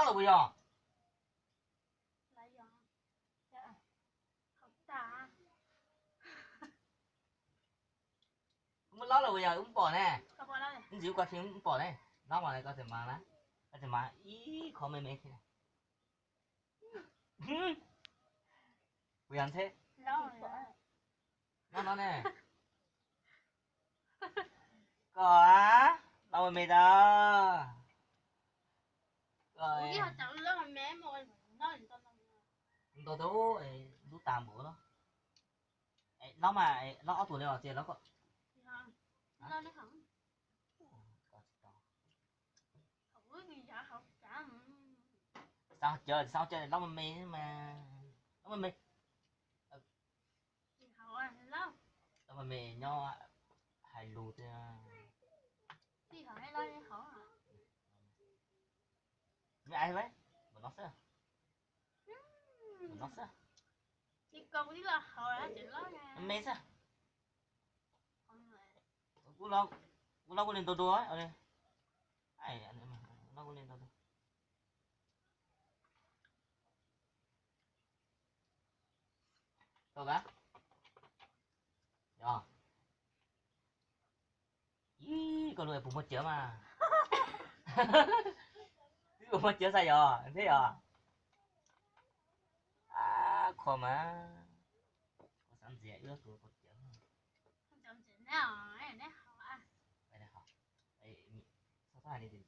Puas yog? Kuv muab lob los puas yog wb pom ne? Ntxiv wb koj tsis wb pom ne. Lob mas koj tseem mas na, koj tseem mas ib qho me me thiab. Puas yog ntshe? Lob no ne. Koj a, lob me me tau. Ntau tau, lub tas npaum no. Lob mas, lob ob tug li os, tsis lob koj. Xav cawv, xav cawv lob me me mas, lob me me. Lob me me nyob hais lus tiag. Me ai, npaum no xwb. Npaum no xwb. Me xwb. Kuv lob kuv li ntau dua, lob kuv li ntau dua. Tau ka? Yog. Ib, koj lub puas muaj cawv mas. Twb puas muaj cawv xav yog thiab yog. Ab, qhov mas kuv xav ntxias ib lub tus puas cawv. Txhob hais li ntawd,